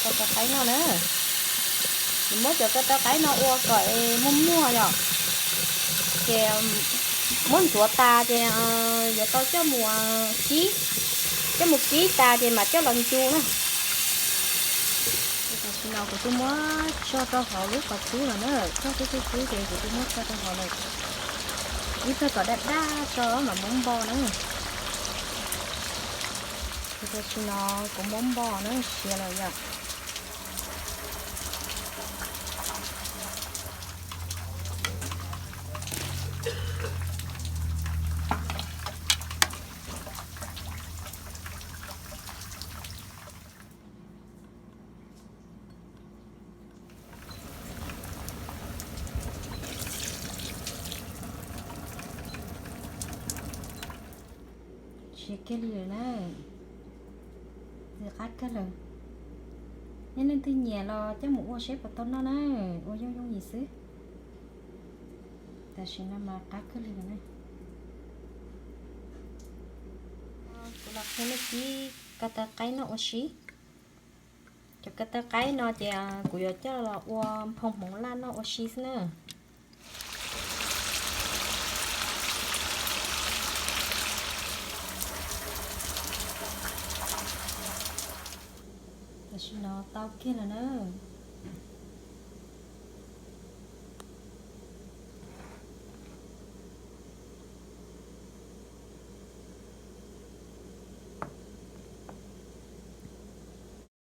Ko taw qaib no na, kuv muab cov ko taw qaib no ua kom muag muag yom, ces muab ntxuav tas ces yuav tau coj mus kib, coj mus kib tas ces mam coj los ncu na. Tam sim no kuv twb muab tso rau hauv lub qhov cub no na, tso tib tug cub ces kuv twb muab tso rau hauv lawm, ib pliag kom daj daj tso mam muab npo na. Ces tam sim no kuv muab npo na, siav lawm yom. Siav kiag li lawm na, ntxim qab kawg lawm. Nej leej twg nyiam los coj mus ua seb puas tau noj na, ua yooj yooj yim xwb. Tam sim no mas qab kawg li lawm na. Kuv los qhia nej kib ko taw qaib noj ua si. Cov ko taw qaib no ces kuv yuav coj los ua nphoo hmoov laj noj ua si xwb na. Tam sim no tau kiag lawm na.